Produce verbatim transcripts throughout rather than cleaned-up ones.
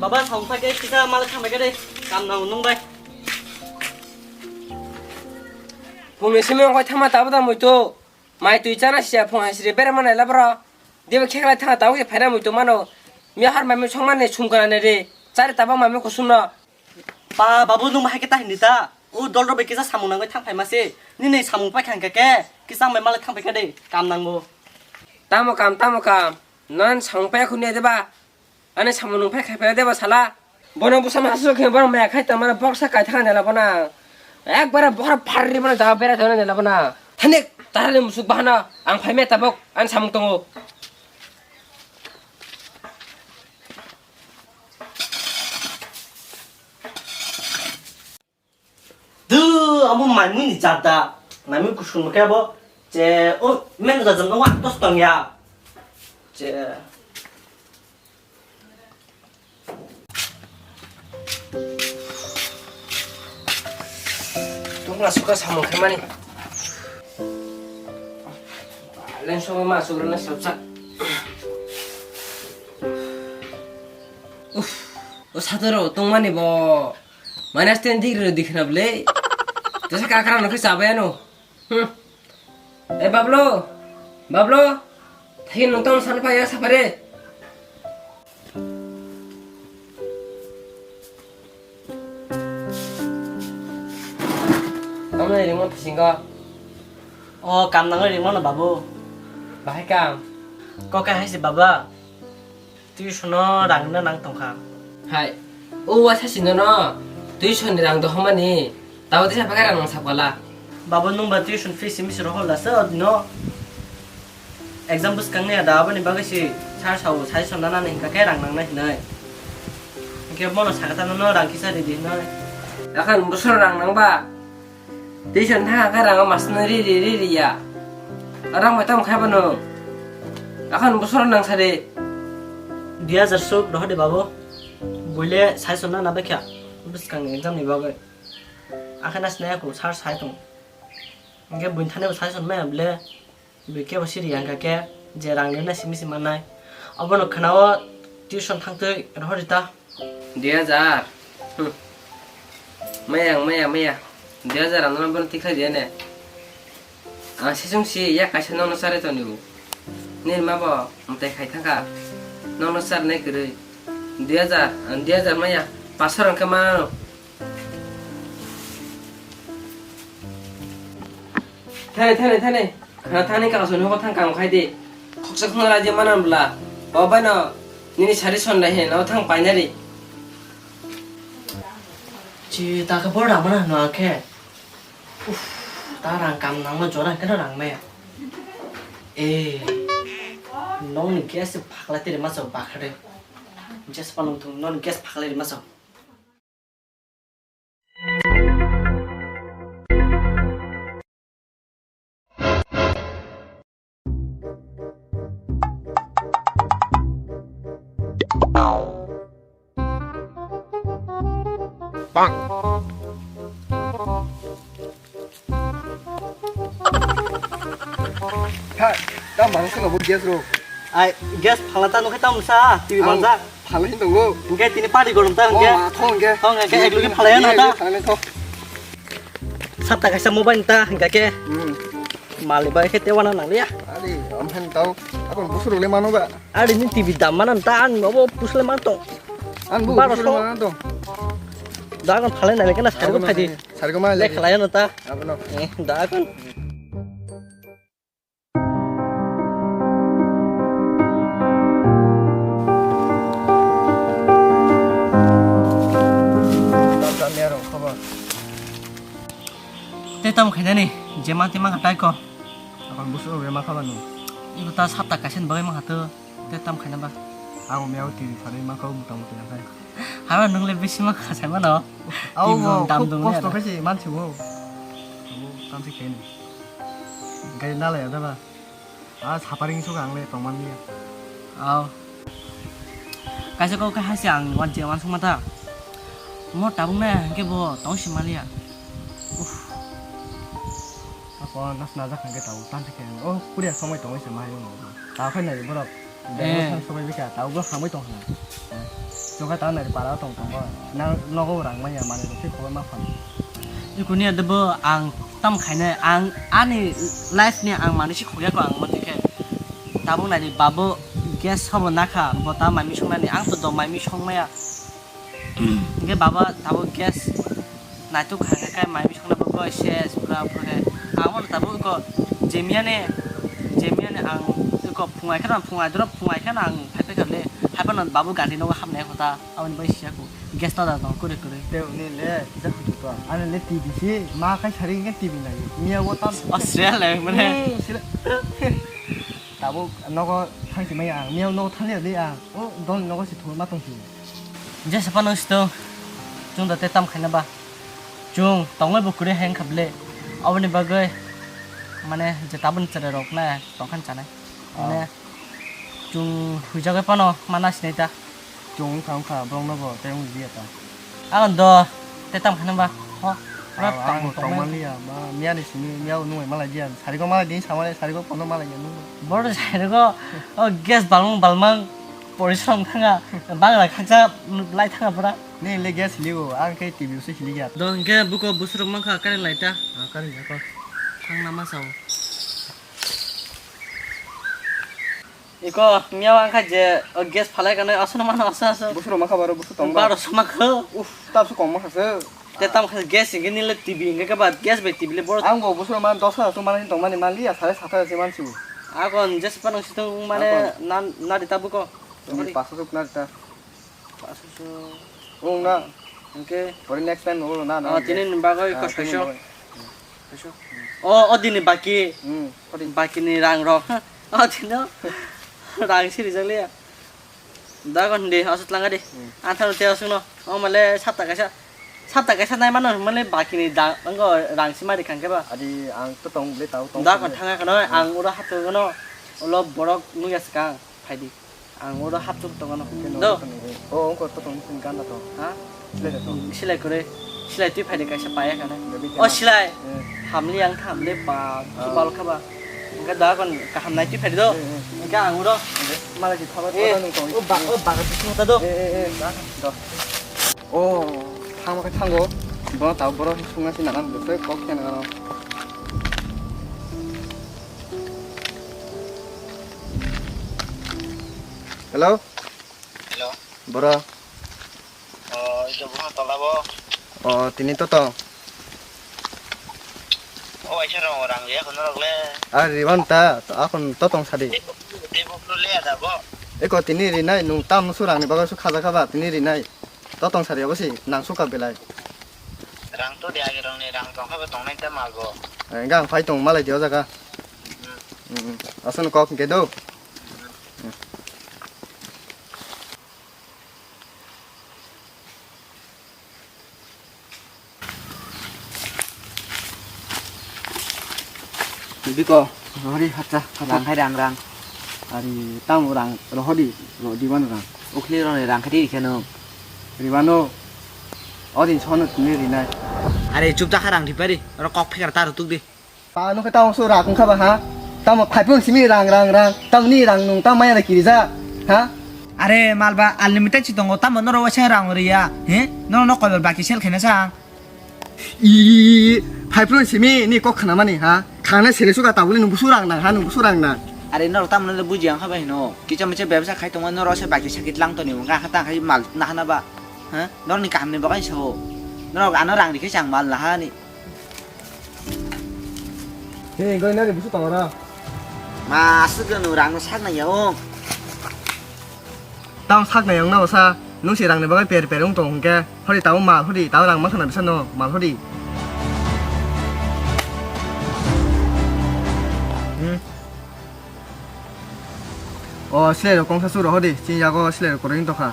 Baba, samung phai khe kisa mal thang bai khe de. Kam nang nung bai. Phungni simi ongkhai thangma tabuk da muitu. Mai twi chana siya phung hai siri bera manai labra. Diba kheklai thang tabuk se phaina muitu mano. Miya har mai songmani sumkana ne re. Chari tabuk mai kusumno. Pa, babu, nung bahai khe ta hindi ta. O dol rok bai kisa samung nangwi thang phai ma se. Nini samung pai kha hingka khe kisa bai malai thang phai kha de. Kam nango. Tamo kam, tamo kam. Non samung pai khuni de ba. Ani samung nung phai khai phai de ba sala. Bono busa ma su khe bono maya khai ta mara boksa kai thang de la bona. Ekbare bor phar ri bona jaga bera thang de la bona. Thanik tarani musuk bahana ang phai me tabok ani samung tongo. Du, amo maimui ni jat da. Maimui kusung khe bo. Je, o, men da jang wa tos tong ya. Je. Tungla suka samung khe mani. Len so ma sugra na sabsa. Uff, o satoro tongmani bo. Minus ten degree rw dikhna bwle. Jesa kakra no khe chabaya no. Hmm. Eh, Bablo. Bablo. Thakin nung tong san phaya sapare. Tamo ni ringmo thasingo. O, kam nangwi ringmo no, babu. Bahai kam? Kok hai se, baba. Tuition no rang no nang tongkha. Hai, o wa sasi nono tuition ni rang dohomani, tabo tisa pakai rang nang sapkala. Babo, nung ba tuition fees simi siro hol dasa odino. Exam bwskang ni ada aboni bagwi si sar sao sai sonna nani hingka khe rang nang nai hinai. Hingke bono sakata nono rang kisa ridi hinai. Akan bosor rang nang ba. Tuition thang khe rang masno ri ri ri ri ya. Rang bai tamo khai bano. Akhon bosor nang sari. Dui hajar suk rohor de babo. Buile sai sonna na bekha. Bwskang exam ni bagwi. Akhana sinai ko sar sai tong. Hingke buini thani bo sai son maya bile. Bui kebo siri yang kake je rang nai simi sima nai. Obono khana o tuition thang twi rohor rita. Dui hajar. Hmm. Maya, maya, maya. Dui hajar ano bono tikhlai diya ne. Ang sisung si ya kaisa nono sare toni bo. Nini ma bo mtai khai thangkha. Nono sar nai kwrwi. Dui hajar, ang dui hajar maya. Pasar ang khe mano. Thani, thani, thani. Khana thani kangsoni hoko thang kam khai di. Khoksa khuna raji manan bla. Bo bai no nini sari son dai he no thang painari. Chi ta khe bor rang mana no khe. Uf, ta rang kam nang ma jora khe rang me. Eh. Nong ni gas phakla tiri ma chok bakhade. Gas palung thung non gas phakla tiri ma chok. Hai, ta mangsa no bo gas ro. Ai, gas phala ta nukhe tamo sa, T V ang manjak. Phalai hin tongo. Hingke tini party gorom ta hingke. Oh, ma, thong hingke. Thong hingke, ek logi phalai ano ta. Phalai thong. Sapta kaisa mobile ta hingke ke. Hmm. Mali bai khe tewana nanglia. Ari, am hen tau. Abang busur le mano ba. Ari ni T V dam mana ta ang nobo pusle man tong. Ang bu busur le mano tong. Da kon phalai nai kena sargo phai di. Sargo ma le. Khalai ano ta. Abono. Eh, da kon. Te tam khainani, je manti mangkha tai ko. Apan busu rok rema kha banu. Ibo ta sapta kaisa ni bagwi mangkha to, te tam khaina ba. Ang miyao tiri sanwi mangkha o mota moti nangkhai. Haro nung le bisi mangkha sai mano. Au tini bo dam khub dung kosto le. Khe se mansi bo. Bo tam se khaini. Gai nalai ada ba. A saparing suka ang le tongman liya. Au. Kaisa kok khe hai se ang wan je wan sung mata. Mo tabuk nai hingke bo tong si maliya. Uff. Apo nas najak hingke tabuk tan se khe. Oh, kuria somoi tongoi se mai. Ta khai nai borok. Bebak Eh. Thang sobai bika, tabo bo hamwi tong ha. Chwngkha ta nari para tong tongo. Na nogo rang manya, manwi rok khe khobor ma phan. Ikuni adebo ang tam khainai, ang ani life ni ang manwi si khogya ko ang mantwi khe. Tabuk nai di babo gas sobo nakha, bo ta maimi songnani, ang to do maimi songmaya. Hingke baba tabuk gas naituk hai khe kai maimi songna bo goi ses pura pura khe. Ang bono tabuk iko jemiyani, jemiyani ang iko phungai kheno, phungai doro phungai kheno ang phai phai kha le. Hai phano babu gari nogo hapnai kho ta, aboni bai siya kho. Gas ta da tong kore kore. Te uni le kisa khutu to. Ani le T V si ma khai sari hingke T V nai. Miya bo tam Australia le mane. Hmm, sila. Tabuk nogo thangsi maya ang. Miya nogo thangli di ang. O don nogo si thuma tong si. Jesa phano sito, chwng da te tam khaina ba. Chwng tongwi bo kwrwi hai wngkha bwle. Aboni bagwi mane je tabuk cherai rok na tongkhan chanai. Ah. Mane chwng huijagwi phano mana sinai ta. Chwng wngkha wngkha borok no bo tei wng ya ta. Ang do te tam khaina ba. Ho. Pura Ah, tong ang tong tongmani. Mani ya, ma, miya ni simi, miya nung malai dia. Sari ko malai din, samare sari ko pono malai ya nung. Boro sari ko, o gas balmang balmang. Porisrom thanga, bangla khaksa lai thanga pura. Ni le gas liu, ang khe T V se hili ya. Do hingke buko busuro mankha kare laita. Ah, kare ya ko. Thangna ma sao. Iko miya ang kha je o gas phalai kanai aswno mano aswno aswno. Busuro mankha baro busu tong ba. Baro sma kho. Uf, tab su kong mankha se. Te tam kha gas hingke ni le T V hingke ba gas bai T V le boro. Ang bo busuro man dos hajar tong mani tong mani man liya sare sat hajar se man su. Ako je sepa nang situng mane. Ako. Nan nadi tabuko. Ni paso suk na ta. Paso suk. Ong na. Oke. Pore next time olo na na. Oh, tini ni bagoi ko soiso. Soiso. Oh, oh, dini baki. Hmm. Baki ni rang rok. Oh, tino. Rang siri jang liya. Da kon de, asut langa de. Hmm. Ang thang te asung no. Oh, male sapta kaisa. Sapta kaisa nai mano male baki ni da, ango rang sima ri khang ke ba. Adi ang to tong ble tau tong. Da kon thanga kono, ang ura hatu kono. Ulo borok nugya skang. Phaidi. Ang oro hapchuk tongano. Do. O, ongko to tong sini ganda to. Ha? Silai to. Silai kore. Silai twi phaidi kaisa paya kana. O silai. Eh. Hamli ang thamle pa. Ah. Bal khaba. Engka da kon kaham nai twi phaidi do. Eh, eh. Engka ang oro. Mala ji thaba. Eh. Thaba nung tong. O ba, o ba ka twi thaba do. Eh, eh, eh. Da, do. O, thang ma khe thango. Bo ta boro sungna si nangan bwswk kok khe nangan. Hello? Hello? Boro? O, ito buha tola bo? O, tini to tong. O, aisa rong rang liya kono rok le. A, riban ta, to akon to tong sadi. Tei bok-, tei bokro le ada bo? Eko tini rinai, nung tam su rang ni bago su khaja khaba, tini rinai. To tong sadi obo si, nang suka belai. Rang to de age rong ni rang tong khaba tong nai ta mal bo. Eh, gang phai tong malai dio jaga. Hmm. Hmm, hmm. Asal kok ke do. Biko, rohori hacha, rang hai rang rang. Ari tamo rang, rohori, rohori wan rang. Ukhli rong rang khai di kheno. Ribano, odin sono tini rinai. Are chup ta kha rang ripari, oro kok phekar ta rutuk di. Pa, nokhe tamo so rak wngkha ba, ha? Tamo phaiphung simi rang, rang, rang. Tamo ni rang nung tamo maya da kirija, ha? Are, malba unlimited si tongo, tamo norok waisa rang riya, he? Norok no koibar baki sel khaina sa? I, phaiphung simi ni kok khna mani, ha? Khangna sele suka tabuli nung busu rang nang, ha? Nung busu rang nang. Are, norok tamo no buji ang kha bai hino. Kicha micha bebsa khai tongma norok se baki sakit lang toni wngkha, kha ta khai mal na hana ba? Ha? Norok ni kaham ni bagwi sao. Norok ano rang rikhe chang mal na hani. He, goi nari busu tongo ra. Ma, aswk no rang no sak nang ya o. Tamo sak nai wng na bwsa, nung si rang ni bagwi per per wng tong hwnkhe, hori tamo mal hori, tamo rang mankha na bisa no, mal hori. Hmm. O, silai rok kongsa su rohor di, chini yago silai rok kwrwi wng tongkha.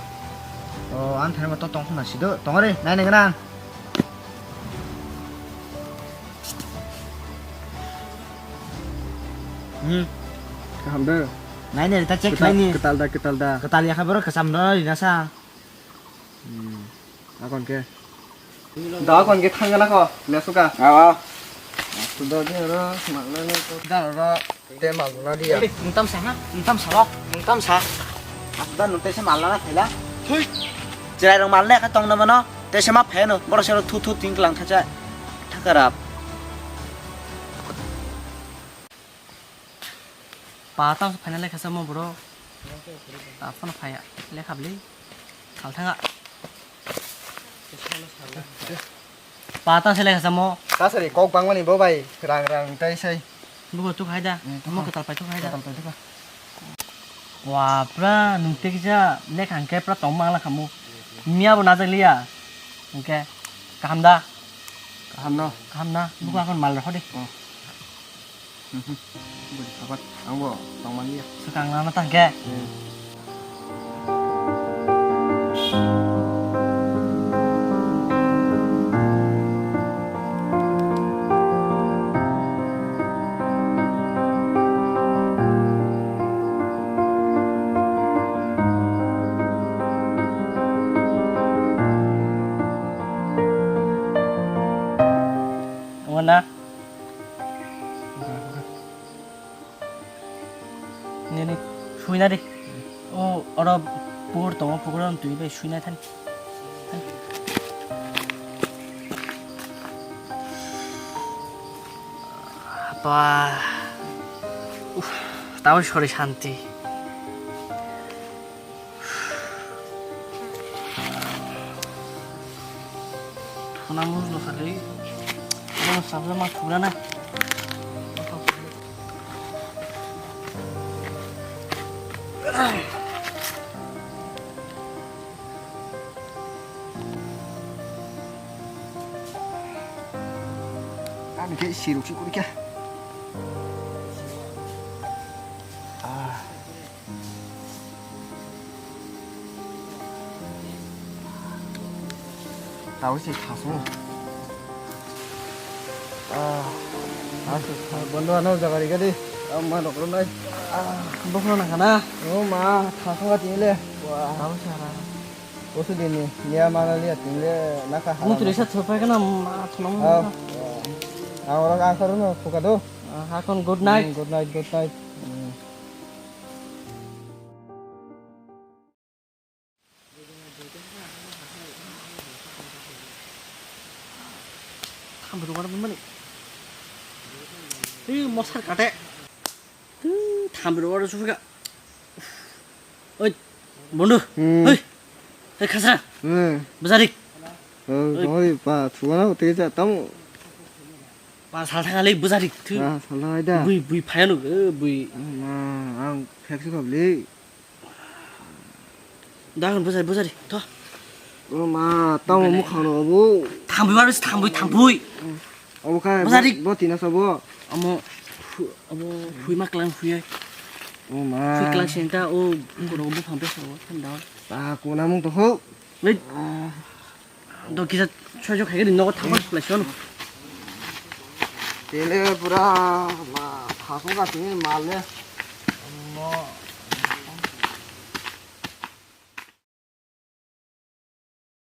O, ang thani bo to tong khna si do, tong re, nai nai gana. Hmm. Kaham de. Nai nai ta check kwtal, nai ni. Kwtal da, kwtal da. Kwtal ya kha boro kwcham no rina sa. Hmm. Akon ke. Da akon ke thang gana ko, lesuka. Aw, aw. Sudo di oro, malna no to. Da oro, te malna di ya. Nung tam sa ha? Nung tam sa lo? Nung tam sa? Sudo nung te se malna na khaila. Thui. Cherai rong malna ka tong na mano. Te se ma pheno. Boro se ro thu thu ting klang thacha. Thakarap. Pa tang se phaina lekha samo bro. Ta phano phaya. Lekha bli. Sal thanga. Pa tang se lekha samo. Kasari kok bangmani bo bai. Rang rang tai sai. Bugo tu khai da. Hmm, tu Mo khai. Katal pai tu khai da. Katal pai tu khai. Wa pra nung te kisa lekha hwnkhe pra tong mangla khamu. Miya bo najak liya. Hwnkhe kaham da. Kaham no. Kaham na. Bugo akon mal rokho de. Oh. Mhm. Budi sabat, ang bo tongmani ya. Swkang nana tangkhe. Hmm. Wana. Nini suina di. O oro pukur tongo, pukur twi bai suina thani. Apa. Uf, tao sori shanti. Thuna mulo sari. Ano sabla ma thura na. Ani ke siruk siruk kya. Ah. Tao se thaso. Ah, ah, se tha-, bondo ano jaga ri gadi. Amma dokro nai. Ah, bokro na khana. O ma, thaso ga tile. Wah. Tao se ara. Osu dini, niya mana liya tile, naka. Mo tu risa thopai kana ma thonam. Ah, ah. Oro ang karo no phuka do. Ah, hakon good night. Hmm, good night, good night. Hmm. Thambi rwar mani. Twi mosar kate. Twi thambi rwar sufika. Oi, bondu. Hmm. Oi. Oi, khasra. Hmm. Bazarik. Oh, oi. Tongori pa, thugana tei ja tam. Pa sal thang alai bazarik. Twi. Ah, sal thang ai da. Bui, bui phayanu, eh, bui. Ma, ang phek se khabli. Dagon bujari, bujari, to. O ma, tamo mukhang no obo. Thambui bar bisi, thambui, thambui. Obo kha, bujari. Bo tina sabo. Amo, hu-, amo hui ma klang hui ai. O ma. Hui klang senta, o, kono obo phang pe sabo, thanda. Ta kona mung to ho. Wait. Ah. Do kisa choi choi khai nogo thangma khlai sio no. Tele pura ma, thaso ga tini mal le. Mo.